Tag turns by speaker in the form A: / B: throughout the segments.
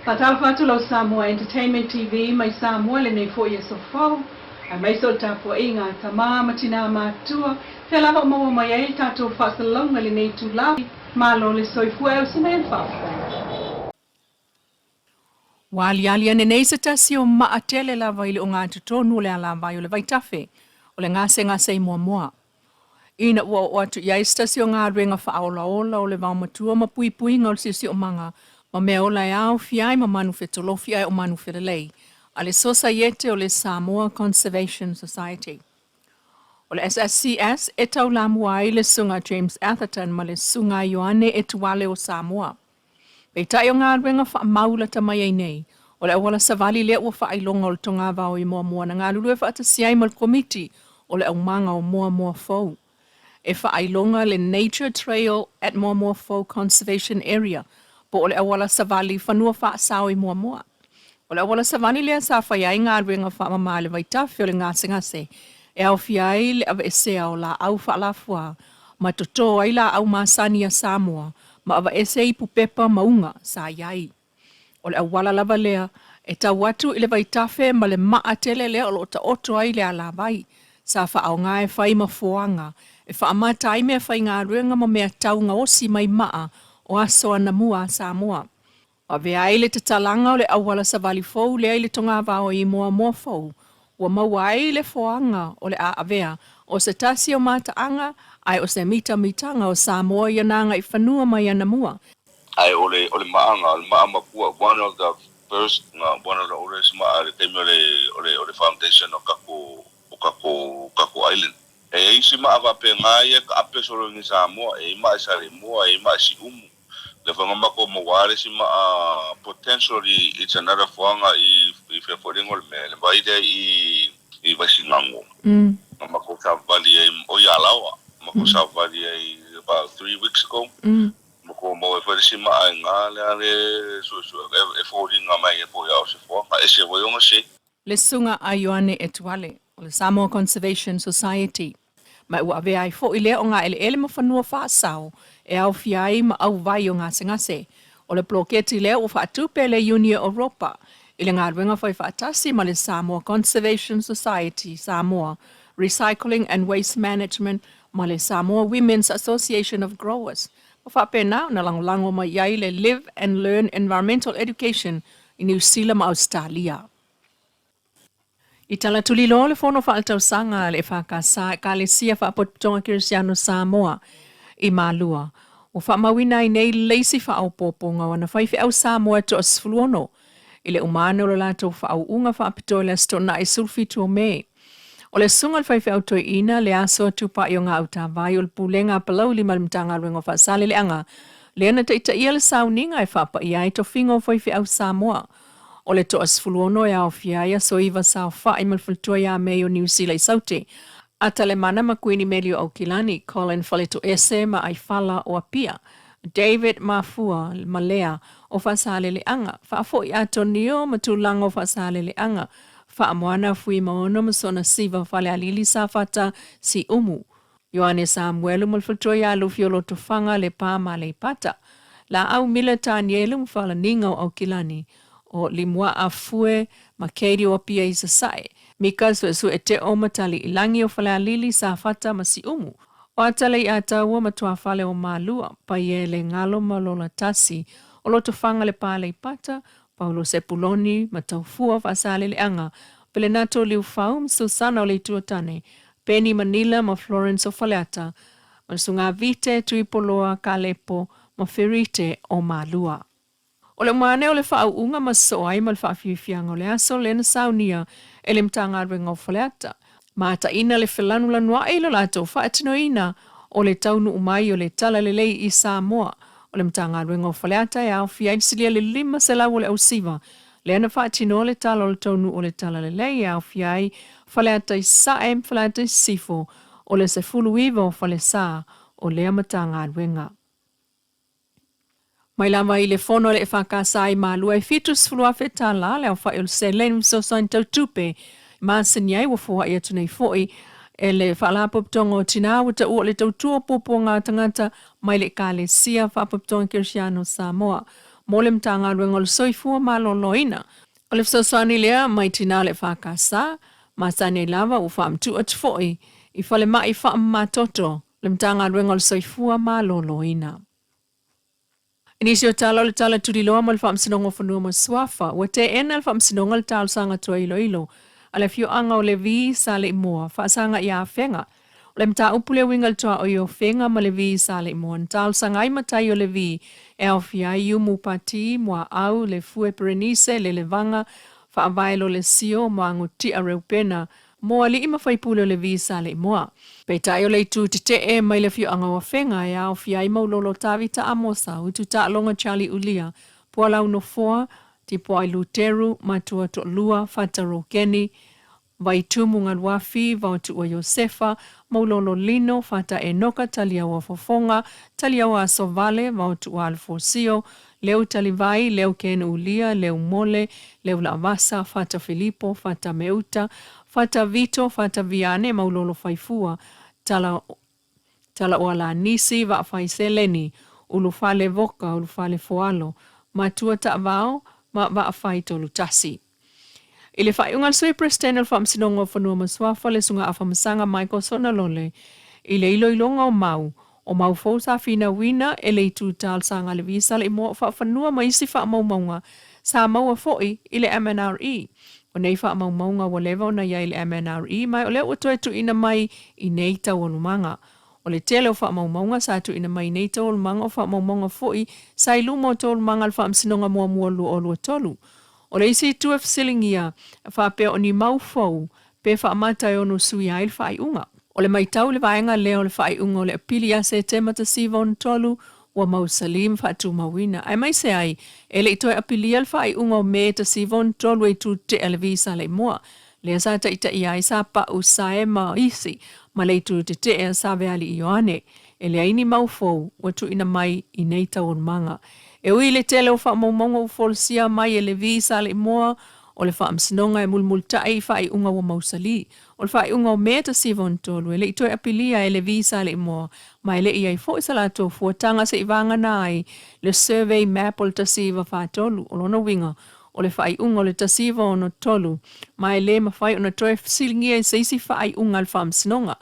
A: Faatalofa atu lau Samoa Entertainment TV mai Samoa i lenei foi aso fou, aemaise o le tapuaiga a tama ma tinā matutua, fea lava o maua mai ai le tatou faasalalauga i lenei itula. Malo le soifua e usu mai le faafofoga. Ua aliali ane nei se tasi o maa tele lava i le ogatotonu o le alavai o le vaitafe o le gasegase i Moamoa. Ina ua oo atu i ai se tasi o galuega faaolaola o le vaomatua ma puipuiga o le siosiomaga ma mea ola e aofia ai ma manu fetolofi ae o manu felelei a le Sosaiete o le Samoa Conservation Society. O le SSCS e taulamua ai le Susuga James Atherton ma le Susuga Ioane Etuale o Samoa. Peitai o galuega faamau lata mai ai nei, o le auala savali lea ua faailoga o le togavao i Moamoa na galulue faatasi ai ma le Komiti o le Aumaga o Moamoa Fou. E faailoga le Nature Trail at Moamoa Fou Conservation Area po o le auala savali fanua faasao i Moamoa. O le auala savali lea sa faia ai galuega faamama i le vaitafe o le gasegase e aofia ai le aveesea o laau faalafua ma toto ai laau masani a Samoa ma aveese ipu pepa ma uga sa i ai. O le auala lava lea e tau atu i le vaitafe ma le maa tele lea o lo o taoto ai le alavai sa faaaoga e fai ma foaga e faamata ai meafaigaluega ma mea tau gaosi mai maa o aso anamua a Samoa. Avea ai le tatalaga o le auala savali fou lea i le togavao i Moamoa Fou, ua maua ai le foaga o le a avea o se tasi o mataaga ae o se mitamitaga o Samoa i ana agaifanua mai anamua.
B: Ae o le o le maaga, o le maa makua, one of the first, one of the oldest maa i le taimi o le o le o le foundation o kako o kako kako island. E iai isi maa faapena ia e taape solo i Samoa, e iai maa i Saleimoa, e iai maa i Siumu. Le fanga mako mo wa le si maa potentially it's another fuaga i i fea foi le igoa o le mea, le vai lea i i Vaisigano. Na makou savali ai, oi Alaoa, makou savali ai about 3 weeks ago. Makou maua ai foi le isi maa i ina lea le suesue e foliga mai e po o se fuaga ese foi ona shape.
A: Le Susuga a Ioane Etuale o le Samoa Conservation Society, ma ua avea ai foi lea o gaeleele ma fanua faasao e aofia ai ma auvai o gasegase. O le poloketi lea ua faatupe e le Iuni o Europa i le galuega fai faatasi ma le Samoa Conservation Society, Samoa Recycling and Waste Management ma le Samoa Women's Association of Growers, ma faapena ona lagolago mai ai le Live and Learn Environmental Education i Niu Sila ma Ausetalia. I talatulilo le fono faaletausaga a le EFKS, Ekalesia Faapotopotoga Kerisiano Samoa, i Malua, ua faamauina ai nei le isi faaopoopoga o ana faifeau Samoa e toa-16 i le uma ane o le latou faauuga faapitoa i le Aso Toonai 17 o Me. O le susuga i le faifeau toeaina, le aso atupai o Gaautavai o le Pulega a Palauli ma le Matagaluega o Faasaleleaga, lea na taitaia le sauniga e faapaia ai tofiga o faifeau Samoa. O le toa-16 e aofia ai aso 9 saofai ma le faletua ia Mei o Niu Sila i Saute, Atalemana ma Kuini Meli o Aukilani, Colin Faletoese ma Aifala o Apia, David Mafua ma Lea o Faasaleleaga, Faafoi Atonio ma Tulaga o Faasaleleaga, Faamoana Fuimaono ma Sona Siva Falealili Safata Siumu, Ioane Samuelu ma le faletua ia Lufi o Lotofaga, Lepa ma Aleipata, Laau Mila Tanielu ma Falaniga o Aukilani, o Limuaa Fue ma Katie o Apia i Sasae, Mika Suesue Teo ma Taliilagi o Falealili, Safata ma Siumu, o Ataleiataua ma Tuafale o Malua, Paiele Galo ma Lola Tasi o Lotofaga Lepa Aleipata, Paulo Sepuloni ma Taufua Faasaleleaga, Pelenato Liufau ma Susana o le Itu o Tane, Penny Manila ma Florence o Faleata, ma le Susuga Vite Tuipoloa Kalepo ma Ferite o Malua. O le uma ane o le faauuga ma sosoo ai ma le faafiafiaga o le aso lea na saunia e le Matagaluega o Faleata, mataina le felanulanuai i lo latou faatinoina o le taunuu mai o le Talalelei i Samoa o le Matagaluega o Faleata e aofia ai le silia le 500 o le ausiva lea na faatinoa le tala o le taunuu o le Talalelei e aofia ai Faleata i Sasae ma Faleata i Sisifo o le 19 o Falesa o lea Matagaluega. Mai lava i le fono a le EFKS i Malua e $70,000 le aofai o le seleni ma fesoasoani tau tupe e masani ai ua foai atu nei foi e le Faalapotopotoga o Tina ua taua o le tautua puapuaga a tagata mai le Ekalesia Faapotopotoga Kerisiano o Samoa. mo le Matagaluega o le Soifua Maloloina. O le fesoasoani lea mai tinā o le EFKS, masani ai lava ua faamatuu atu foi i falemai faamamatoto le Matagaluega o le Soifua Maloloina. I nisi o tala o le Tala Tuliloa mo le Faamasinoga o Fanua ma Suafa, ua teena e le Faamasinoga le talosaga tuai iloilo a le afioaga o Levi Saleimoa faasaga i Afega. O le mataupu le uiga i le tuaoi o Afega ma Levi Saleimoa na talosaga ai matai o Levi e aofia ai Iumu Pati, Muaau, Lefue Perenise, Lelevaga, Faavae Lolesio, Moagutia Reupena, mo alii ma faipule o Levi Saleimoa. Peitai o le itu tetee mai le afioaga o Afega e aofia ai Maulolo Tavita Amosa, Utu Taaloga Charlie Ulia, Pualau Nofoa, Tipoai Luteru, Matua Toalua, Fata Rokeni, Vaitumu Galuafi, Vaotuua Iosefa, Maulolo Lino, Fata Enoka, Taliaua Fofoga, Taliaua Asovale, Vaotuua Alefosio, Leu Talivai, Leu Ken Ulia, Leu Mole, Leu Laavasa, Fata Filipo, Fata Meuta, Fata Vito, Fata Viane, Maulolo Faifua, Tala Talaoa Nisi, Vaafai Seleni, Ulufale Voka, Ulufale Foalo, Matua Taavao, ma Vaafai Tolutasi. I le faaiuga a le Sui Peresetene o le Faamasinoga o Fanua ma Suafa le Susuga Afamasaga Michael Sonalole i le iloiloga o mau o mau fou sa finauina e le itu talosaga a le Visa Laimoa o Faafanua ma isi faamaumauga sa maua foi i le MNRE. O nei faamaumauga ua leva ona i ai i le MNRE ma o lea ua toe tuuina mai i nei taualumaga. O le tele o faamaumauga sa tuuina mai i nei taualumaga o faamaumauga foi sa i luma o taualumaga a le Faamasinoga Muamua 2023. O le isi itu e fesiligia, faapea o ni mau fou pe faamata e ono suia ai le faaiuga. O le matau i le vaega lea o le faaiuga o le Apili ia Setema 1963 ua mausali ma faatumauina, aemaise ai e le i toe apilia le faaiuga o Me 1963 e itu tetee a le Visa Laimoa, lea sa taitaia ai Sa Pau Sae ma isi ma le itu tetee a Saveali Ioane. E leai ni mau fou ua tuuina mai i nei taualumaga. E ui i le tele o faamaumauga ua folasia mai e le Visa Laimoa, o le Faamasinoga e mulimulitai i faaiuga ua mausali. O le faaiuga o Me 1963 e le i toe apilia e le Visa Laimoa ma e le i i ai foi sa latou fuataga se'i vagana ai le survey map o le 1943. O lona uiga, o le faaiuga o le 1963 ma e le mafai ona toe fesiligia i se isi faaiuga a le Faamasinoga.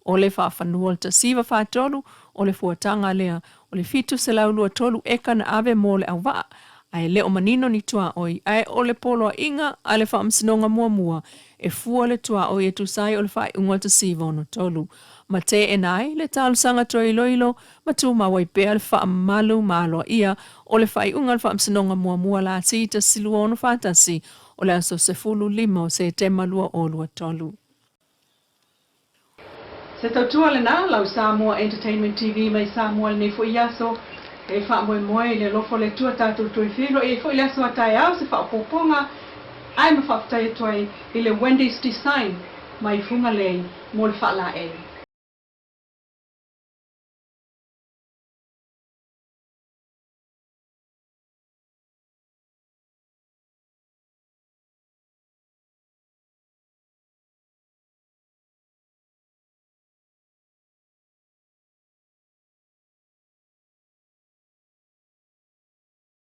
A: O le faafanua o le 1943, o le fuataga lea, o le 723 eka na ave mo le auvaa, ae le o manino ni tuaoi, ae o le poloaiga a le Faamasinoga Muamua e fua le tuaoi e tusa ai o le faaiuga o le 1963. Ma teena ai le talosaga toe iloilo ma tumau ai pea le faamamalu ma aloaia o le faaiuga a le Faamasinoga Muamua lasi 1241 o le aso 15 o Setema 2023. Se tautua lena, lau Samoa Entertainment TV mai Samoa i lenei foi aso. E faamoemoe i le alofa o le Atua tatou toe feiloai ai foi le aso a taeao se faaopoopoga ae ma faafetai atu ai i le Wendy's Design mai Fugalei mo le faalaei.